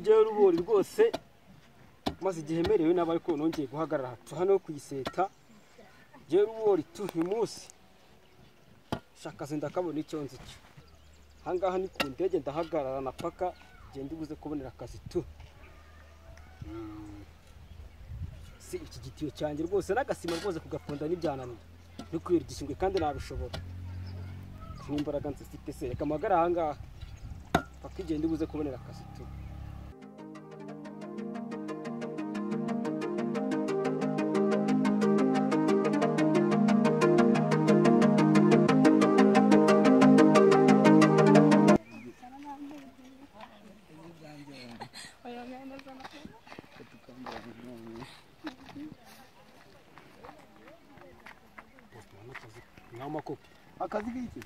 Jyewe Rubori rwose maze igihe merewe nabi ariko nongeye guhagarara hano kuyiseta. Jyewe Rubori tu uyu munsi shaka ndakabona icyo nzi cyo. Ahangaha ni ku ndege ndahagarara na paka genda ubuze kubonera akazi tu. Si iki gitiyo cyanjye rwose n'agasima rwose kugaponda n'ibyananira. No kwira igishingwe kandi nabishobora. N'imbaraga nzifite se reka amagara ahangaha. Paka igenda ubuze kubonera akazi tu. Akazi k'iki?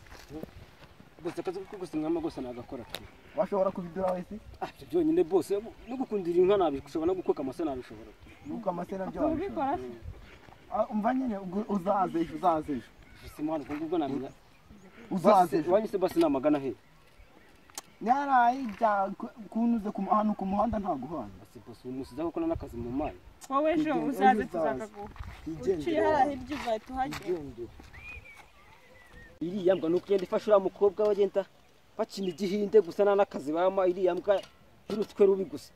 Bose akazi ko gusa mwama gusa nagakora. Washobora kubidura wese? Ah, ibyo byonyine bose no gukundira inka nabishobora no gukoka amase nabishobora. Nuko amase nabyo wabikora. Ah, umva nyine uzaze uzaze. Ese mwana ubwo namenya. Uzaze. Wanyise basi namagana he? Nyarayi ja kunuze ku hano ku muhanda ntaguhana. Basi bose umusiza ko nakazi mu mayi. Wowe ejo uzaze tuzakaguha. Uciye hariya hirya uzahita uhagera. Iriya mbwa nuko igenda ifasha uriya mukobwa bagenda bakina igihinde gusa nta n'akazi bama iriya mbwa y'urutwe rubi gusa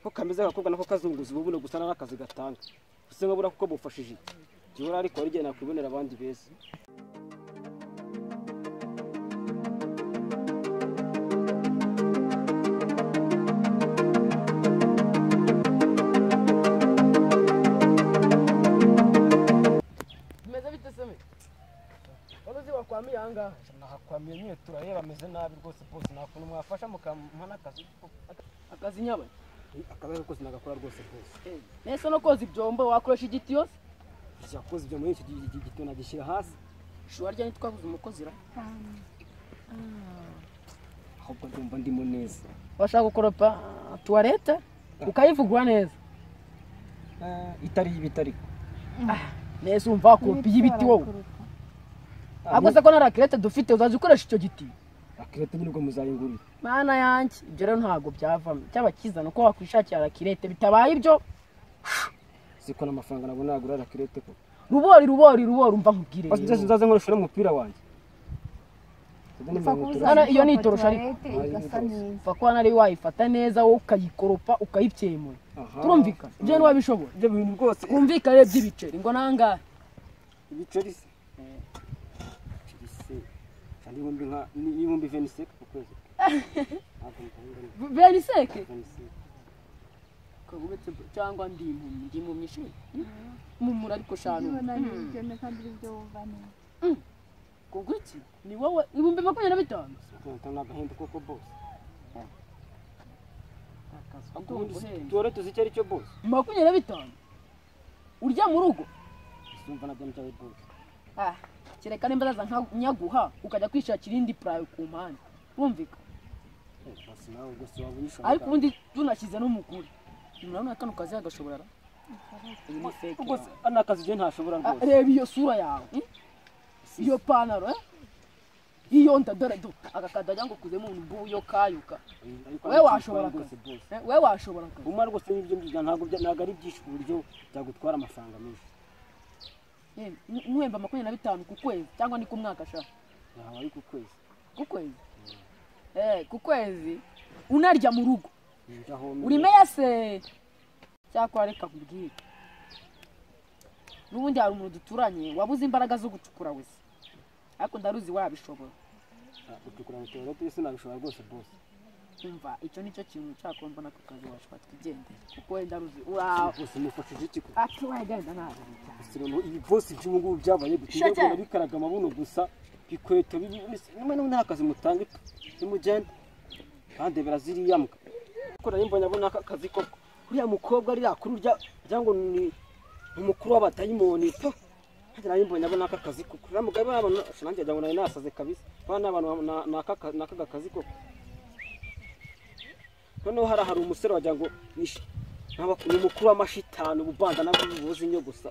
ko kameze agakobwa nako kazunguza ububuno gusa nta n'akazi gatanga gusa nkabura kuko bufashije gihora ariko wari igenda nakwibonera abandi beza. Nahakwamiye nyine turareba ameze nabi rwose bose nakuntu mwafasha mukampa n'akazi. Akazi nyaba? Akazi rwose nagakora rwose bose. Nese no koza ibyombo wakoresha igitiyo se? Yakoze ibyo muri iki gitiyo nagishyira hasi. Shuwa rya nitwabuze umukozi ra. Ahubwo ndumva ndimo neza. Washaka gukoropa toilette ukayivugura neza. Itari ibitari. Nese umva kopi y'ibiti wowe. Ahubwo se ko na rakirete dufite uzaza ukoresha icyo giti. Rakirete nyine ubwo muzayingurira. Mana yanjye ibyo rero ntago byavamo. Cyabakiza nuko wakwishakira rakirete bitabaye ibyo. Siko n'amafaranga nabwo nagura rakirete ko. Rubori rubori rubori umva nkubwire. Basi nzaze nkoresha umupira wanjye. Hano iyo ni itorosho ariko. Upfa kuba nari wayifata neza wowe ukayikoropa ukayibyemura. Turumvikana. Ibyo ni wabishobora. Ibyo bintu rwose. Twumvikane by'ibiceri ngo nangahe? Ibiceri se. Ibihumbi 25 ku kwezi. 25? Kagubetse cyangwa ndi impumyi ndi impumyi shi. Mumura ariko shanu. Kuguki ni wowe 25,000. Nagahenda koko boss. Tuwale tuzi icyo ari cyo boss. 25. Urya mu rugo? Sumva nabyo ncyawe boss. Ah. Kereka nimba zaza nka nyaguha ukajya kwishakira indi prayo ku mpande. Wumvika? Basi nawe gusa wabunyisha. Ariko ubundi tunashyize no mukuri. Murabona kano kazi agashobora ra? Iyi ni fake. Ubwo ana kazi je ntashobora rwose. Reba iyo sura yawe. Iyo panaro eh? Iyo ndadore do agakada jango kuze mu mbuyo kayuka. Wewe washobora kazi. Wewe washobora kazi. Umara rwose n'ibyo mbyiga ntago ntago ari byinshi ku buryo byagutwara amafaranga menshi. Nwemba 25 ku kwezi cyangwa ni ku mwaka sha? Ntawe ari ku kwezi. Ku kwezi? Ku kwezi unarya mu rugo. Uri meya se cyakora reka kubwira. Nubundi hari umuntu duturanye wabuze imbaraga zo gucukura wese. Ariko ndaruzi wabishobora. Gucukura mu toilette se nabishobora rwose boss. Umva icyo nicyo kintu cyakora mbona ku kazi washobora twigendera. Kuko wenda ruzi ura bose mufashije iki ko? Ati wagenda nabi. Sino ibi boss by'ubu ngubu byabaye gutinda bikaraga amabuno gusa bikweto bibi nimwe nta kazi mutanga nimugende kandi biraziriyambwa. Ko nari mbonye abona akazi koko. Uriya mukobwa ari yakuru rya cyangwa ni umukuru w'abatayimoni. Kandi nari mbonye abona akazi koko. Uriya mugabo abona nanjye ngo nari nasaze kabisa. Bana abantu naka kazi koko. Noneho hari umusore wagira ngo ni umukuru w'amashitani ububanda nabwo bubuze inyo gusa.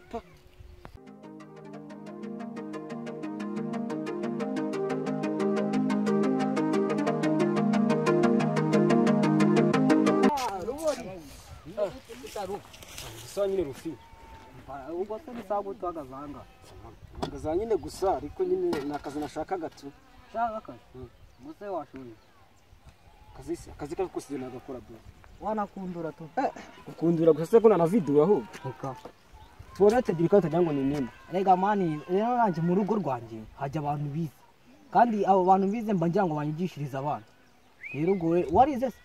Gusa nyine rufi. Ubwo se ni sawa tuhagaze aha ngaha. Mpagaze nyine gusa ariko nyine ni akazi nashakaga tu. Shaka akazi? Ubwo se washoboye? Akazi akazi kako kose nagakora bro. Wanakundura tu. Gukundura gusa se ko nanavidura ahubwo. Reka. Tuwarete dirika utagira ngo ni nini. Rega mani, rero nanjye mu rugo rwanjye hajya abantu bize. Kandi abo bantu bize mba ngira ngo banyigishirize abana. Rero ubwo warize se?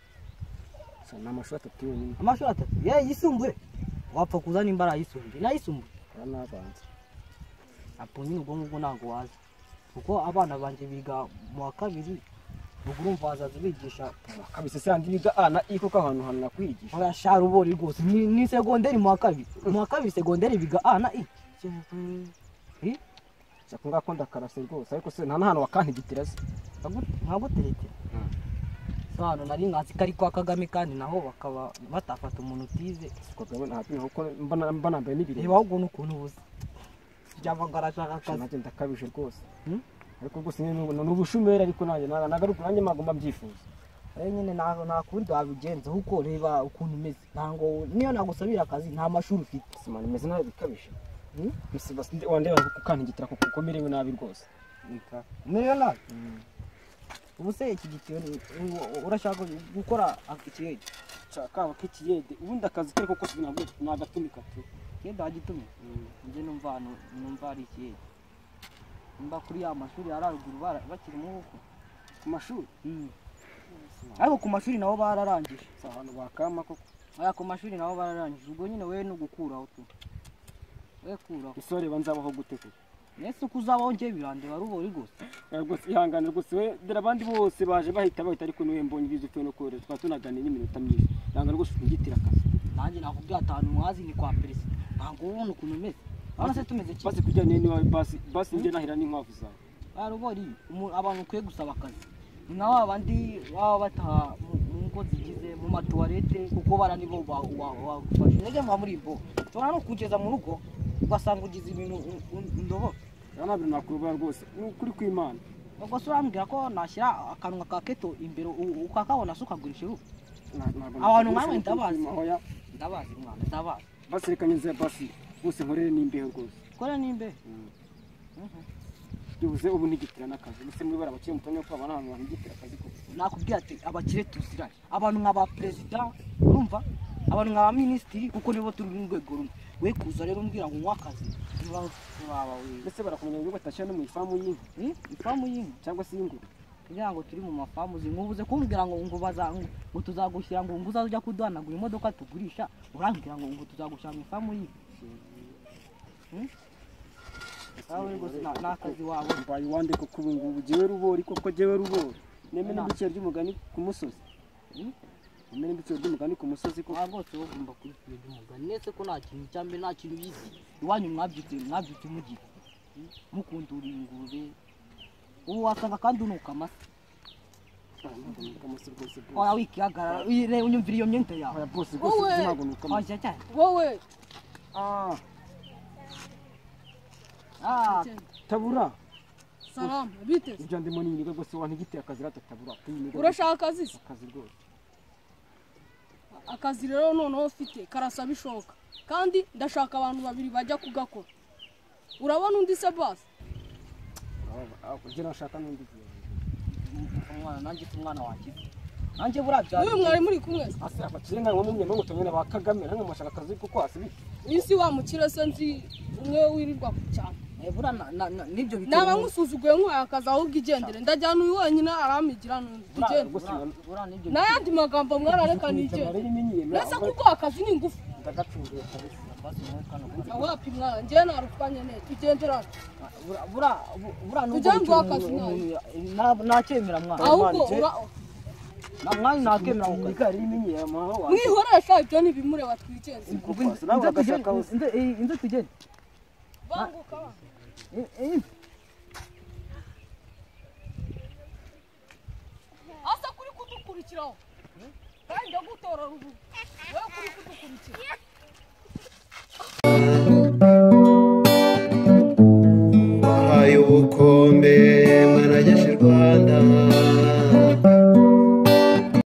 Sa ni amashuri atatu yonyine. Amashuri atatu? Ye yisumbuye. Wapfa kuza nimba ari ayisumbuye. N'ayisumbuye. N'abanza. Apo nyine ubwo ngubwo ntabwo waza. Kuko abana banjye biga mu wa kabiri. Ubwo urumva bazaza bigisha kabisa se andi biga A na I kuko ahantu hantu nakwigisha. Oya sha rubori rwose ni segonderi mu wa kabiri. Mu wa kabiri segonderi biga A na I. Shaka ngako ndakarase rwose ariko se nta n'ahantu wakantigitira se. Nkaguterekera. Sano nari nkazi kari kwa Kagame kandi naho bakaba batafata umuntu utize. Kagame ntabwo kuko mbana nambaye n'ibirenge. Reba ahubwo n'ukuntu ubuze. Byava ngarashaka akazi. Nanjye ndakabije rwose. Ariko rwose ni ubushumeri ariko nanjye nagaruka nanjye magomba mbyifuza. Rero nyine nta kundi wabigenza kuko reba ukuntu umeze. Ntango niyo nagusabira akazi nta mashuri ufite. Simana imeze nabi bikabije. Wandeba kukantigitira kuko umerewe nabi rwose. Umerewe nabi? Ubu se iki gitiyo urashaka gukora ikiyede? Kaba k'ikiyede ubundi akazi kari kose nagatumika tu. Ikiyede wagitumika? Njye numva hano numva ari ikiyede. Nimba kuri ya mashuri ari haruguru bakiri mu huko. Ku mashuri? Ariko ku mashuri nabo bararangije. Si ahantu bakama koko. Oya ku mashuri nabo bararangije ubwo nyine wewe nugukuraho tu. We kuraho. Ese reba nzabaho gute koko? Nese uko uzabaho njye birandeba rubori rwose. Rwose ihangane rwose we dore abandi bose baje bahita ariko niwe mbonye ibizo upfuye no kohereza twaba tunaganira n'iminota myinshi. Ihangane rwose ungitira akazi. Nanjye nakubwiye atanu mwazi ni kwa perezida. Ntabwo ubona ukuntu umeze. Urabona se tumeze kimwe. Basi kujya niba basi njye nahira n'inkwavu zawe. Oya rubori abantu ukwiye gusaba akazi. Ni nka ba bandi baba bataha mu ngo zigize mu matuwarete kuko bara nibo bagufasha. Intege muba muri bo. Ushobora no kugeza mu rugo ugasanga ugize ibintu ndobo. Nta bintu nakurubura rwose ni ukuri kw'Imana. Ubwo se urambwira ko nashyira akanwa ka keto imbere ukakabona se ukagurisha uruhu? Abantu nkamwe ndabazi. Ndabazi mwana ndabazi. Basi reka nze basi bose nkorere n'imbeho rwose. Kora n'imbeho? Byubuze ubu ntigitira n'akazi. Ndetse muri bara abakire mutamenya ko abana ahantu ntigitira akazi koko. Nakubwiye ati abakire tuziranye. Abantu nka ba perezida urumva? Abantu nka ba minisitiri kuko nibo turi mu rwego rumwe. We kuza rero umbwira ngo unywa akazi. Ndetse barakumenya ngo batashyira no mu ifamu y'inka. Ifamu y'inka cyangwa se y'ingurube. Kugira ngo turi mu mafamu zinkubuze kumbwira ngo ngo baza ngo tuzagushyira ngo ngo uzaze ujya kuduhanagura imodoka tugurisha urambwira ngo ngo tuzagushyira mu ifamu y'inka. Sawa rwose n'akazi wabo. Mbaye wande koko ubu ngubu jewe rubori koko jewe rubori. Nemene n'ibiciro by'umugani ku musozi. Nemene n'ibiciro by'umugani ku musozi koko. Rwose wowe ugomba kubiciro by'umugani. Nese ko nta kintu cya mbere nta kintu bizi. Iwanyu mwabyutse mugiye. Mukundura ingurube. Ubu wasanga kandi unuka amase. Oya wikihagarara unyumvira iyo myenda yawe. Oya bose rwose ntabwo nuka amase. Oya cyane. Wowe. Tabura. Salamu, bite? Ibyo ndimo ni niga rwose wantigitira akazi rata tabura. Urashaka akazi se? Akazi rwose. Akazi rero noneho ufite karasaba ishoka. Kandi ndashaka abantu babiri bajya kugakora. Urabona undi se basi? Ujye nashaka n'undi. Umwana nanjye umwana wanjye. Nanjye burabya. Uyu mwari muri kumwe se? Ase abakire nka mwe mwe mutumye ba Kagame namwe mushaka akazi kuko asibite. Isi wa mukire se nzi umwe wirirwa ku cyane. Bura nibyo bituma. Naba nkusuzuguye nkwaye akazi ahubwo igendere ndajyana uyu wenyine aramigira n'undi tugende. N'ayandi magambo mwarareka nigende. Mbese kuko akazi ni ingufu. Ndagacunguye kabisa. Wapi mwana njye narupfanye ne tugendera. Bura bura nubwo akazi nacyemera mwana. Ahubwo na mwana nakemera ukazi. Mwihoresha ibyo ntibimureba twigenze. Inze tugende. Banguka. Asa kuri kudukurikiraho. Kandi ndagutora rubu. Wewe kuri kudukurikira. Bahaye ubukombe mwanageshe Rwanda.